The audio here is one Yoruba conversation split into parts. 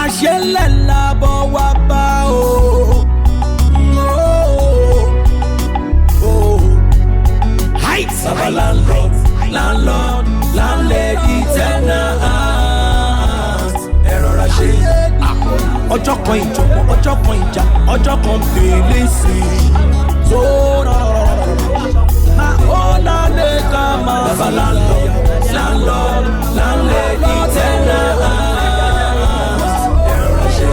Àṣẹlẹ̀ làbọ̀ wá bá o. Baba landlord, landlord, landlady, tenant, ẹ rọra ṣe. Ọjọ́ kan ìjọ̀gbọ̀n, ọjọ́ kan ìjà, ọjọ́ kan bèlè sí i. Tó na ó lálẹ́ ká máa. Baba landlord, landlord, landlady, tenant, ẹ rọra ṣe.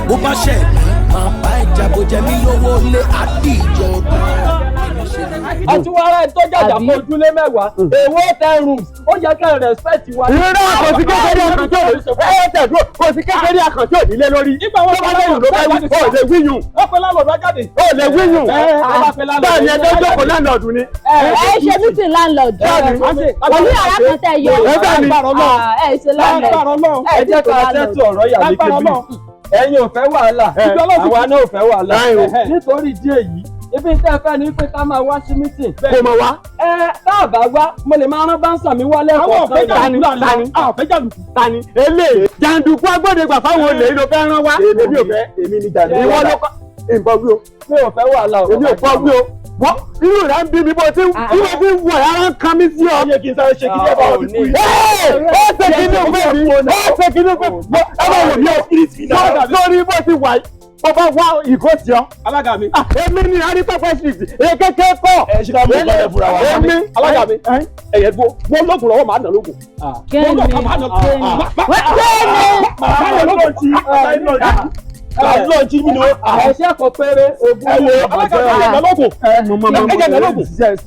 Bó bá ṣẹ̀ mí, máa bá ìjà, bó jẹ mí lówó lé àdìjọ gbà. Àtiwárá ẹ tó jàjà fún ojúlé 10, èwo 10 rooms, ó yẹ kẹ́ ẹ respect wa. Irọ́, kò sí kékeré àkànṣe ẹ ẹ tẹ̀dúró, kò sí kékeré àkànṣe òdílé lórí. Nígbà wọn tó bá lẹ́yìn ló bá wí, ó lè wíyùn. Wọ́n pe landlord jáde. Ó lè wíyùn. Ẹ ẹ bá pe landlord. Bẹ́ẹ̀ ni, ẹjọ́ jókòó landlord ni. Ẹ ṣe meeting landlord. Pẹ̀lú yàrá kan tẹ̀ yọ. Ẹ bẹ́ẹ̀ ni. Ah, ẹ ṣe landlord. Ẹ jẹ́ ká tẹ́tù ọ̀rọ̀ yà ní kébí. Ẹ̀yin ò fẹ́ wàhálà, àwa náà ò fẹ́ wàhálà. Nítorí ìdí èyí, ibi tẹ́ ẹ fẹ́ ni pé ká máa wá sí meeting. Kò mọ̀ wá. Ẹ tá a bá wá, mo lè máa rán bouncer mi wá Àwọn lẹ́ẹ̀kọ̀ọ̀kan. ọ̀fẹ́ jàǹdùkú, tani àwọn ọ̀fẹ́ jàǹdùkú. Tani eléyìí jàǹdùkú agbódegbà fáwọn olè ló fẹ́ rán wá. Èmi ò fẹ́, èmi ni jàǹdùkú. Ìwọ ló kọ́ ìbọn wí o. Mi ò fẹ́ wàhálà o. Èmi ò fọ́ wí o. Wọ́n inú rẹ̀ ń bí mi bó ti bí mo ti ń wọ̀ ara ń kan mí sí ọ. Yẹ kí n sáré ṣe kí ní ẹ bá wọn fi kú yìí. Ẹ́ẹ̀, ó ṣe kíní fún mi, ó ṣe kíní fún mi, ẹ bá wò mí o. Lórí bó ti wà yìí, bó bá wá ìgò sí ọ. Alága mi. Ah, èmi ni arípẹ́pẹ́ street èkéké kọ́. Ẹ ṣe ká mú ìkọlẹ̀ fúnra wa. Èmi. Alága mi. Ẹ̀yẹ dúró. Wọ́n lóògùn lọ́wọ́, màá nà lóògùn. Kí ni? Wọ́n lóògùn, màá nà Kí ni? Màá nà lóògùn tí. Lọ́ọ̀ jí mi ni ó. Ẹ̀ṣẹ́ kan péré ogún. Ẹ wo alága mi, ẹ̀ nà lóògùn. Ẹ jẹ́ nà lóògùn.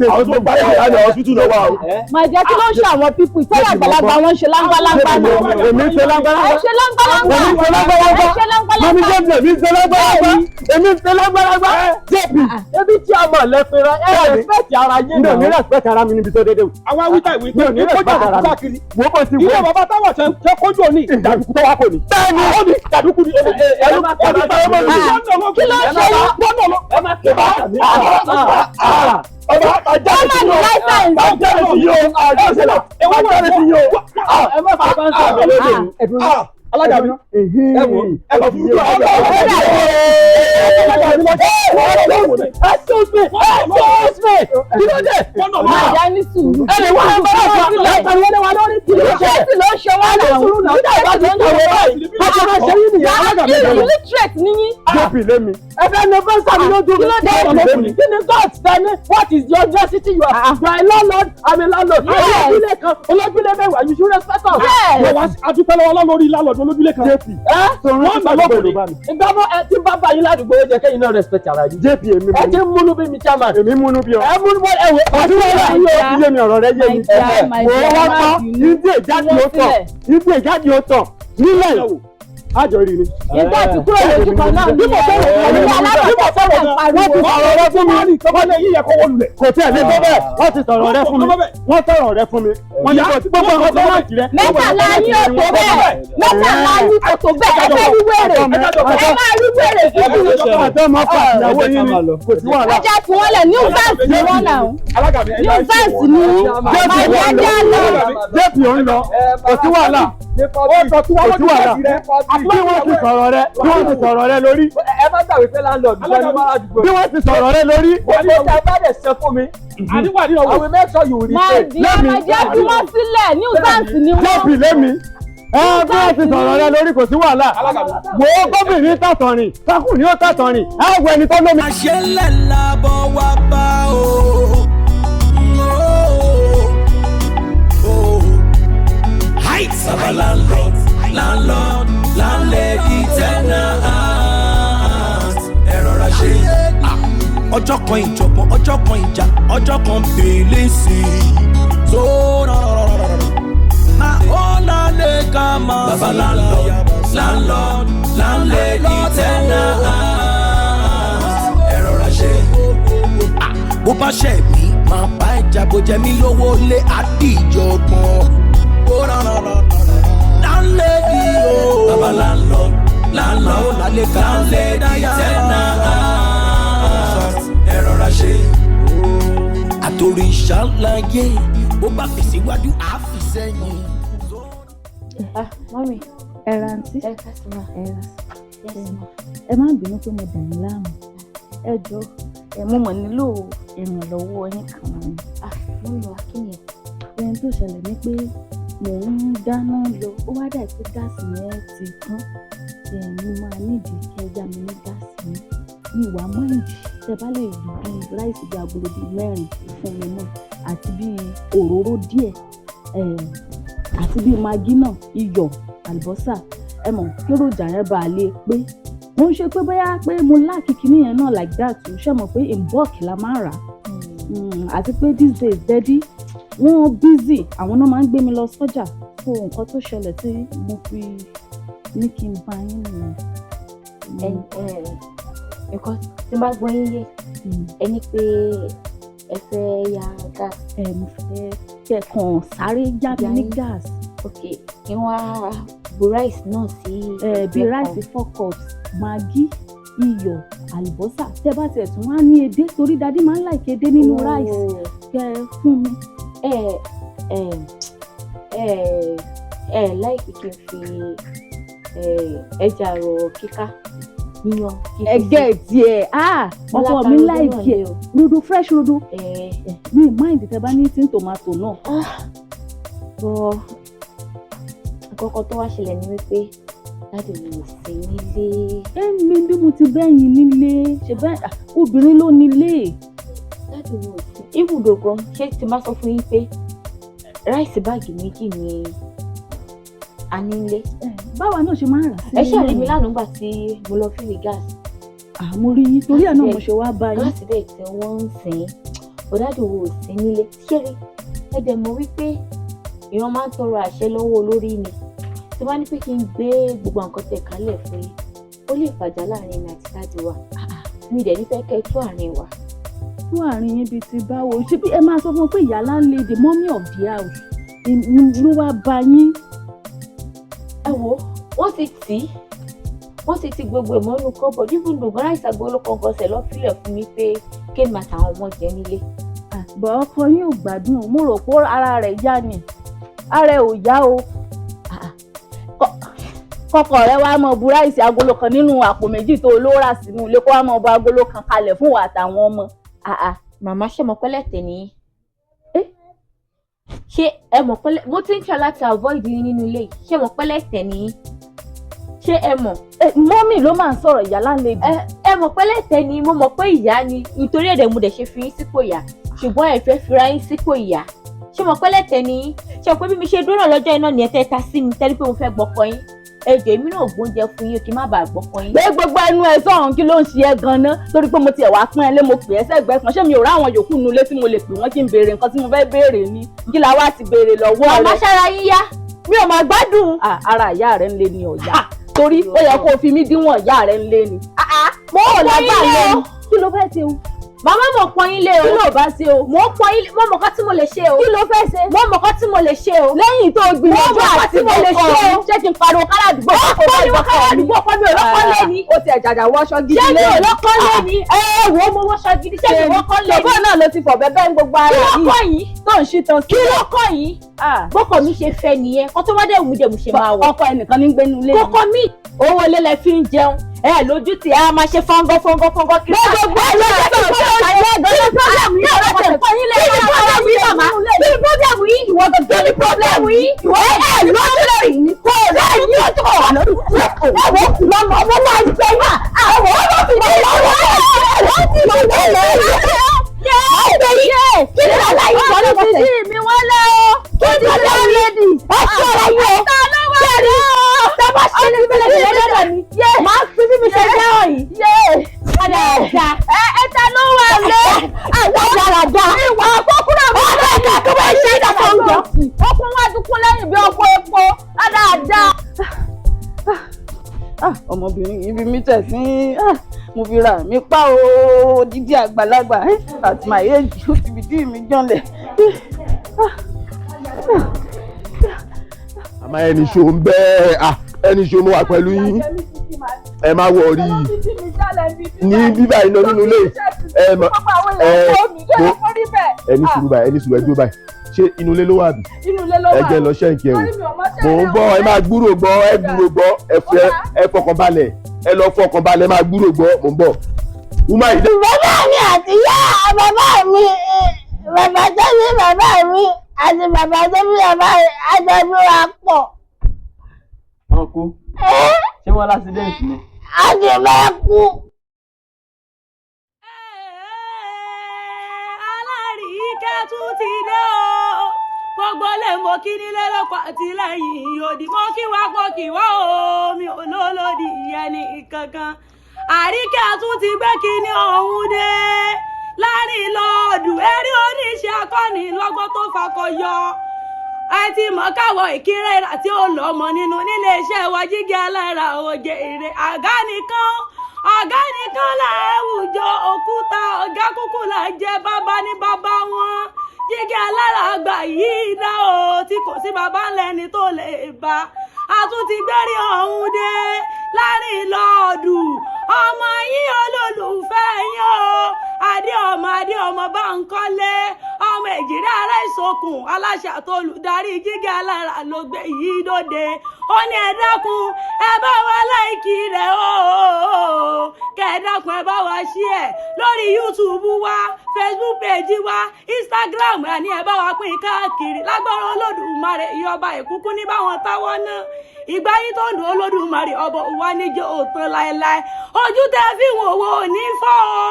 Àwọn tó gbá yàrá ní hospital lọ́wọ́ o. Màá jẹ́ kí ló ń ṣe àwọn people ìtọ́jú àgbàlagbà wọn ń ṣe láńgbáláńgbá náà. Èmi ń ṣe lágbára. Ẹ ṣe láńgbáláńgbá. Èmi ń ṣe lágbára. Ẹ ṣe láńgbáláńgbá. Mami James, èmi ń ṣe lágbára. Èmi ń ṣe lágbára. JP. Ebi tí a mọ̀ lẹ́pẹ̀rẹ̀ ẹ respect ara yín Mi ò ní náà. respect ara mi níbi tó dédé o. Àwọn awítà ìwé Mi ò ní kó respect ara jàǹdùkú mi. káàkiri. Wo bó ti Ilé wọ. bàbá táwọn ṣe ṣe kójú òní. Jàǹdùkú tó wá kò ní. Bẹ́ẹ̀ni. Ó ní jàǹdùkú ni. Ẹ má Ẹni kọ́ bá ọmọ mi. Kí ló ń ṣe yín? Wọ́n nà lọ. Ẹ má kọ́ bàtà mi. Ọba ajá Wọ́n máa ní license. Ajá rẹ̀ sí yóò. Ajá rẹ̀ sí yóò. Ẹ má kọ́ bàtà mi lóde. Alága mi. Ẹ wo Ẹ bá fún mi. Excuse me, excuse me, kí ló dé? Máa jẹ́ ní sùúrù. Ẹ lè wá ẹ bá wà sílẹ̀. Ẹ pariwo lé wa lórí. Kí ló ṣe? Illiterate ló ń ṣe wá náà. Sùúrù náà. Nígbà tí wọ́n ti kàwé báyìí, bó ṣe máa ṣe yín nìyẹn. Alága mi. Illiterate ni yín. JP lémi. Ẹ fẹ́ nu bouncer mi lójú mi. Kí ló dé? Kí ni God tẹ́ni? What is your audacity? You are a landlord, I'm a landlord. Yes. Olójúlé kan, olójúlé 10, you should respect us. Yes. Adúpẹ́ lọ́wọ́ lórí lálọ́dún olójúlé kan. JP. Ẹ Sọ̀rọ̀ Wọ́n tí nà bàbá lókun ìlú ni. bá mi. Ìgbà mọ́ ẹ tí bá bá yín ládùúgbò, ó jẹ́ kẹ́yìn náà respect ara yín. JP èmi Ẹ ti mú. ń múnú bí mi, chairman. Èmi múnú bí ọ. Ẹ múnú bọ́ ẹ wò. Ọdún wọn wà ní My ilé mi, ọ̀rọ̀ rẹ yé mi. My dear, my Wò dear, wá má tán, bínú. ibi ìjáde ó tàn, Sílẹ̀. ibi ìjáde ó tàn nílẹ̀ yìí. Àjọ rí ni. Ìgbà tí kúrò lójú kan náà ni ẹ. Ìyá alábàtà sọ̀rọ̀ ń Wọ́n ti pariwo. sọ̀rọ̀ rẹ fún mi. Wọ́n lé yíyẹ kó wọ́n lulẹ̀. Kò tí ẹ̀ lé tó bẹ́ẹ̀. Wọ́n ti sọ̀rọ̀ rẹ fún mi. Wọ́n sọ̀rọ̀ rẹ fún mi. Wọ́n ní kò tí gbogbo ọkọ̀ tẹ́lẹ̀tì rẹ. 13 yín ò tó bẹ́ẹ̀. 13 yín kò tó bẹ́ẹ̀. Ẹ fẹ́ rí wèrè. Ẹ máa rí wèrè fún mi. Àtọ́mọ fà ìyàwó yín ni kò sí wàhálà. Ẹ jẹ́ fi wọ́n lẹ̀. Nuisance ni wọ́n náà. Alága mi. Nuisance ni. Màá jẹ́ jẹ́ lọ. JP ò ń lọ. Kò sí wàhálà. Ó sọ tí wọ́n Kò sí wàhálà. Bí wọ́n ti sọ̀rọ̀ rẹ, bí wọ́n ti sọ̀rọ̀ rẹ lórí. Ẹ má gbàgbé pé landlord ló ní wàhálà àdúgbò. Bí wọ́n ti sọ̀rọ̀ rẹ lórí. Gbogbo tí a bá dẹ̀ ṣe fún mi, Àdíwà ní I ọwọ́. will make sure you Máa repay. di ẹ máa jẹ́ fi wọ́n sílẹ̀. Nuisance ni wọ́n. JP lémi. Ẹ bí wọ́n ti sọ̀rọ̀ rẹ lórí, kò sí wàhálà. Wò ó, gómìnà tàtọ̀rìn, kákùnrin ó tàtọ̀rìn, á wọ ẹni tó lómi. Àṣẹlẹ̀ làbọ̀ wá bá o. Baba landlord, landlord, landlady, tenant, ẹ rọra ṣe. Ọjọ́ kan ìjọ̀gbọ̀n, ọjọ́ kan ìjà, ọjọ́ kan bèlè sí i. Tó na ó lálẹ́ ká máa. Baba landlord, landlord, landlady, tenant, ẹ rọra ṣe. bá ṣẹ̀ mí máa bá ẹja, bó jẹ mí lówó lé àdìjọgbọ̀n. Ó rán rán rán landlady o. Baba landlord, landlord, landlady, tenant, ẹ rọra ṣe. Àtòrí ṣàlàyé, bó bá fi síwájú àá fi sẹ́yìn. Ah, mummy. Ẹ ra, àǹtí. Ẹ ká sí ma. Ẹ ra. Yes ma. Ẹ má bínú pé mo dà yín láàmú. Ẹ jọ ẹ, mo mọ̀ nílò ìrànlọ́wọ́ yín kan ni. Ah, mummy wa, kí ni ẹ? Ohun tó ṣẹlẹ̀ ni pé mò ń dáná lọ, ó wá dà pé gáàsì yẹn ti tán. Ẹ mo máa nídìí kẹ́ ẹ yá mi ní gáàsì yẹn. Mi wàá mind tẹ́ bá lè rí bíi rice bíi agolo bíi mẹ́rin fún mi náà, àti bíi òróró díẹ̀, àti bíi magí náà, iyọ̀, àlùbọ́sà. Ẹ mọ̀ kéròjà yẹn bá a lè pé mo ń ṣe pé bóyá pé mo lack kinní yẹn náà like that o. Ṣe mọ̀ pé in bulk la máa ń rà á? Àti pé these days daddy wọ́n busy, àwọn náà máa ń gbé mi lọ sọ́jà. So nǹkan tó ṣẹlẹ̀ tí mo fi ní kí n bá yín nìyẹn. Ẹ ẹ nǹkan tí n bá gbọ́ yín yé, ẹ ní pé ẹ fẹ́ ya gas? Ẹ, mo fẹ́ kẹ̀kàn sáré yá mi ní gas. Ok, kí wọ́n á bu rice náà sí. Ẹ, bíi rice 4 cups, magí, iyọ̀, àlùbọ́sà. Tẹ́ bá tiẹ̀ tún wá ní edé, torí daddy máa ń like edé nínú rice, kẹ́ ẹ fún mi. Ẹ ẹ ẹ ẹ like kí n fi ẹja àrọ̀ kíká yíyan kí n fi sí? Ẹgẹ́ tiẹ̀, ah, ọkọ mi like ẹ̀ rodo, fresh rodo. Mi mind tẹ́ bá ní tin tomato náà. Bọ́ nǹkan kan tó wá ṣẹlẹ̀ ni wípé daddy mi ò sí nílé. Ẹ mi bí mo ti bẹ́yìn nílé ṣe bẹ́ẹ̀, ah, obìnrin ló nílé. Daddy mi ò sí ibùdó gan. Ṣé tí n bá sọ fún yín pé rice bag 2 ni a nílé? Báwa náà ṣe máa ń rà sí. Ẹ ṣàrí mi lánàá nígbà tí mo lọ fill gas. Àmọ́ rí yín, torí ẹ̀ náà mo ṣe wá bá yín. Gáàsì dẹ̀ tí wọ́n ń sìn, but daddy wo ò sí nílé. Ṣeré ẹ dẹ̀ mọ̀ wípé èèyàn máa ń tọrọ àṣẹ lọ́wọ́ olórí ni. Tí wọ́n ní pé kí n gbé gbogbo nǹkan tẹ̀ kálẹ̀ fún yín, ó lè fàjà láàrin mi àti daddy wa. Mi dẹ̀ ní fẹ́ kẹ́ tú àárín wa. Tú àárín yín bíi ti báwo? Ṣé bí ẹ máa sọ fún wọn pé ìyá landlady, mommy of the house ló wá bá yín. Ẹ wo, wọ́n ti tì í, wọ́n ti ti gbogbo ìmọ̀nù cupboard, even though rice agolo kankan ṣẹ̀ lọ́ fílẹ̀ fún mi pé kémi àtàwọn ọmọ jẹ nílé. Bọ̀ ọkọ yín ò gbádùn o. Mo rò pé ara rẹ̀ yá ni, ara ẹ̀ ò yá o. Kọkọ rẹ wá mọ bu rice agolo kan nínú àpò 2 tó ló rà sínú ilé, kó wá mọ bu agolo kan kalẹ̀ fún wa àtàwọn ọmọ. Màmá, ṣe mọ̀ pẹ́lẹ́ tẹ̀ nìyí? Ṣé ẹ mọ̀ pẹ́lẹ́ mo ti ń try láti avoid yín nínú ilé yìí? Ṣé mọ̀ pẹ́lẹ́ tẹ̀ nìyí? Ṣé ẹ mọ̀? Mummy ló máa ń sọ̀rọ̀, ìyá landlady. Ẹ mọ̀ pẹ́lẹ́ tẹ̀ ni. Mo mọ̀ pé ìyá ni, nítorí ẹ̀dẹ̀ mo dẹ̀ ṣe fi yín sípò ìyá, ṣùgbọ́n ẹ fẹ́ fira yín sípò ìyá. Ṣé mọ̀ pẹ́lẹ́ tẹ̀ ni? Ṣé mọ̀ pé bí mi ṣe dúró náà lọ́jọ́ iná nìyẹn tẹ́ ta sí mi tẹ́lẹ̀ pé mo fẹ́ gbọ́kọ yín? Ẹ jọ̀ọ́, èmi náà gbóúnjẹ fún yín kí n má bàa gbọ́kọ yín. Gbé gbogbo ẹnu ẹ sọ̀hún. Kí ló ń ṣe ẹ́ gan-an? Torí pé mo tiẹ̀ wá pọ́n ẹ lé, mo pè ẹ́ sẹ́gbẹ́ kan, ṣé mi ò ráwọn yòókù nulẹ̀ tí mo lè pè wọ́n kí n béèrè nǹkan tí mo fẹ́ béèrè ni? Kí la wá ti béèrè lọ́wọ́ rẹ? Màmá, ṣára yín yá? Mi ò máa gbádùn. Ara ìyá rẹ ń lé ní ọ̀yà, torí ó yẹ kó o fi mí díwọ̀n ìyá rẹ ń lé ni. Mo ò lágbà lẹ́nu. Kí ló fẹ́ ṣe o? Màmá, mo pọ́n yín lé o. Kí ló bá ṣe o? Mo pọ́n yín lé. Mo mọ̀ kọ́ tí mo lè ṣe o. Kí ló fẹ́ ṣe? Mo mọ̀ kọ́ tí mo lè ṣe o. Lẹ́yìn tó gbìyànjú àti mo lè ṣe o. Ṣé kí n pariwo kárà àdúgbò? Ó pariwo kárà àdúgbò kọ́, mi ò lọ́kọ́ lé ní. Ó ti ẹ̀jàjà wọṣọ gidi. Ṣé mi ò lọ́kọ́ lé ní? Ẹ wo, mo wọṣọ gidi. Ṣé mi wọ́kọ́ lé ní? Ṣùgbọ́n náà ló ti fọ̀ bẹ́ẹ̀ ń gbogbo ara Kí ló yìí. kọ́ yín? Tó ń ṣí tan sí. Kí ló kọ́ yín? Bọ́kọ̀ mi ṣe fẹ́ nìyẹn. Kọ́ tó bá dẹ̀ wù dẹ̀ mo ṣe máa wọ̀. Ọkọ ẹnìkan ní gbénu lé. Kókó mi owó ilé lẹ fi ń jẹun. Ẹ lójú tí a máa ṣe fọ́ngọ́ fọ́ngọ́ fọ́ngọ́ kiri. Gbogbo ẹ̀ ló jẹ́ kí n fọ́ ṣàyẹ̀. Kí ni problem yìí? Kí ni problem yìí, màmá? Kí ni problem yìí? Ìwọ gangan Kí ni problem yìí? Ẹ ẹ lójú lórí kò rẹ̀ ní ọjọ́ Ẹ̀wọ̀ lọ́mọ ọmọ máa ń gbẹ yín. Àwọn ọmọ ti dé lọ́wọ́. Wọ́n ti dé lọ́wọ́. Kí ni wàhálà yìí? Wọ́n ti dí mi wọ́n lé o. Kí ni problem yìí? Ẹ ṣe ọ̀rọ̀ yìí o. Ta ló wà Ṣé ní o? Tá bá ṣe ní ìpínlẹ̀ ìpínlẹ̀ lọ́dọ̀ mi. Màá fi bí mi ṣe jẹ́ ọ̀ yìí. Dáadáa. Ẹ ẹ, ta ló wà lé? Àwọn dáadáa. Ìwà àkókúrò mi. Ọ̀rẹ́ ẹ̀ka tó bá ṣe é dàgbà ń jọ. Ó kún wájú kún lẹ́yìn bí ọkọ̀ epo. Dáadáa. Ọmọbìnrin yìí fi mí tẹ̀ sí. Mo fi ra mi pa o, dídí àgbàlagbà at my age, ó ti fìdí mi jànlẹ̀. Àmọ́ ẹni ṣó ń bẹ́ẹ̀, ẹni ṣó, mo wà pẹ̀lú yín, ẹ má worry ní bíbá iná nínú ilé. Ẹ mọ ẹ mo ẹni sùúrù báyìí, ẹni sùúrù, ẹ dúró báyìí. Ṣé inú ilé ló wà bí? Inú ilé ló wà. Ẹ jẹ́ lọ ṣẹ́ǹkì ẹ wò. Mò ń bọ̀, ẹ máa gbúrò gbọ́, ẹ gbúrò gbọ́, ẹ fẹ́ ẹ fọkàn balẹ̀, ẹ lọ fọkàn balẹ̀, ẹ máa gbúrò gbọ́, mò ń bọ̀. Wúmá yìí. Bàbá mi àti ìyá bàbá mi, bàbá tó bí bàbá mi àti bàbá tó bí bàbá mi àjọṣe wa pọ̀. Ọkú, ṣé wọ́n l'accident ni? A sì máa kú. Alárìíkẹ́ tún ti dé o. Gbogbo lè mọ kí nílé lóko àti lẹ́yìn òdì, mọ́ kí wá pọ̀ kí wá o, mi ò lólòdì ìyẹn ní kankan. Àríkẹ́ tún ti gbé kíní ọ̀hún dé láàrin lọ́ọ̀dù eré oníṣẹ́ akọni lọ́gbọ́n tó fakọyọ. Ẹ ti mọ̀ káwọ̀ ìkírè àti olọ́mọ nínú nílé iṣẹ́ wa, jígẹ́ alára òjè èrè àgá nìkan, ọ̀gá nìkan láwùjọ òkúta, ọ̀gá kúkú là jẹ́ bàbá ní bàbá wọn. Jígẹ́ alára àgbà yìí dá o, tí kò sí bàbá ńlẹ́ni tó lè bá a tún ti gbẹ́rí ọ̀hún dé láàrin lọ́ọ̀dù. Ọmọ yín, olólùfẹ́ yín o, Adé ọmọ, Adé ọmọ bá ń kọ́lé ọmọ èjìrẹ́ ara ìsokùn, aláṣẹ àtolùdarí jígẹ́ alára ló gbé yìí dóde. Ó ní ẹ dákun, ẹ bá wa like rẹ̀ o, kẹ ẹ dákun, ẹ bá wa share lórí YouTube wa, Facebook page wa, Instagram ẹ ní ẹ bá wa pín káàkiri. Lágbára Olódùmarè, ìyọba ìkúkú ní báwọn táwọn náà ìgbà yín tó ń dùn. Olódùmarè ọbọ wa níjọ òtún láéláé. Ojú tẹ fi ń wò wò ní fọ́ ọ,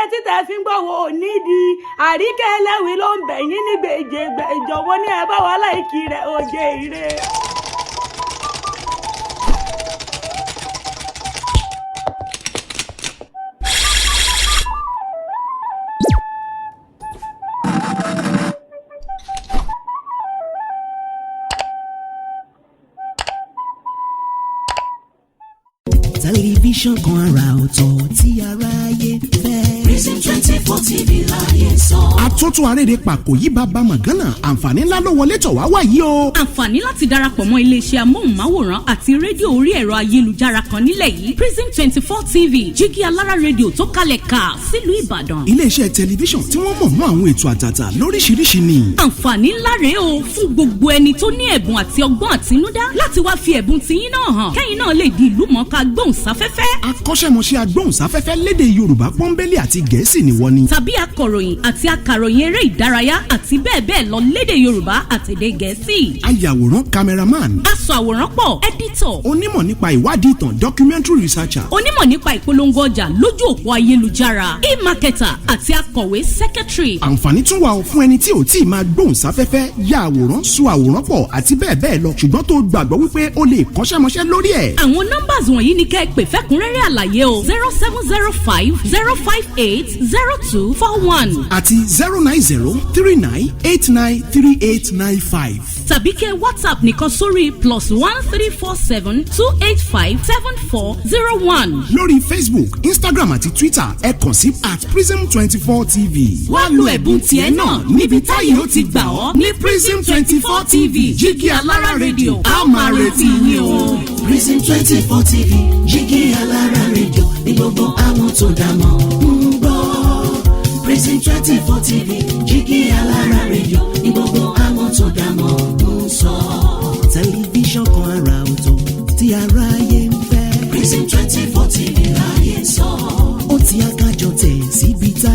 etí tẹ fi ń gbọ́ wò ní di. Àríkẹ́ ẹlẹ́wìí ló ń bẹ̀ yín ní gbèjè gbèjọ̀wọ́ ní ẹ bá wa like rẹ̀ òjè ire. Tẹlifíṣàn kan àrà ọ̀tọ̀ tí aráyé fẹ́. Prism 24 TV láyé sọ. Àtúntún arédè pàkó yí bàbá mọ̀gánà, àǹfààní ńlá ló wọlé tọ̀ wá wá yìí o. Àǹfààní láti darapọ̀ mọ́ iléeṣẹ́ amóhùnmáwòrán àti rédíò orí ẹ̀rọ ayélujára kan nílẹ̀ yìí, Prism 24 TV, jígí alára rédíò tó kalẹ̀ kà sílùú Ìbàdàn. Iléeṣẹ́ tẹlifíṣàn tí wọ́n mọ̀ mọ́ àwọn ètò àtàtà lóríṣiríṣi ni. Àǹfààní ńlá rèé o fún gbogbo ẹni tó ní ẹ̀bùn àti ọgbọ́n àtinúdá láti wá fi ẹ̀bùn tiyín náà hàn, kẹ́yìn náà lè di ìlú mọ̀ọ́ká gbóhùnsáfẹ́fẹ́. Akọ́ṣẹ́mọṣẹ́ agbóhùnsáfẹ́fẹ́ lédè Yorùbá pọ́nbélé àti Gẹ̀ẹ́sì ni wọ́n ní. Tàbí akọ̀ròyìn àti akàròyìn eré ìdárayá àti bẹ́ẹ̀ bẹ́ẹ̀ lọ lédè Yorùbá àtèdè Gẹ̀ẹ́sì. Ayàwòrán, cameraman. Aṣọ àwòrán pọ̀, editor. Onímọ̀ nípa ìwádìí ìtàn, documentary researcher. Onímọ̀ nípa ìpolongo ọjà lójú òpó ayélujára, e-marketer, àti akọ̀wé, secretary. Àǹfààní tún wà fún ẹni tí ò tí ì máa gbóhùnsáfẹ́fẹ́, ya àwòrán, sọ àwòrán pọ̀ àti bẹ́ẹ̀ bẹ́ẹ̀ lọ, ṣùgbọ́n tó gbàgbọ́ wípé ó lè kọ́ṣẹ́mọṣẹ́ lórí ẹ̀. Àwọn numbers wọ̀nyí ni kẹ́ ẹ pè fẹ́kúnrẹ́rẹ́ àlàyé o: 07050580241 àti 09039893895. Tàbí kẹ́ WhatsApp nìkan sórí +13472857401. Lórí Facebook, Instagram àti Twitter, ẹ kàn sí @prism24tv. Wá lo ẹ̀bùn tiẹ̀ náà níbi táyé ó ti gbà ọ́ ní Prism 24 TV, jígí alára rédíò, a máa retí yín o. Prism 24 TV, jígí alára rédíò ní gbogbo àwọn tó dá mọ̀ ń gbọ́. Prism 24 TV, jígí alára rédíò ní gbogbo àwọn tó dá mọ̀ ń sọ. Tẹlifíṣàn kan àrà ọ̀tọ̀ tí aráyé ń fẹ́. Prism 24 TV láyé sọ. Ó ti akájọ tẹ̀ síbi tá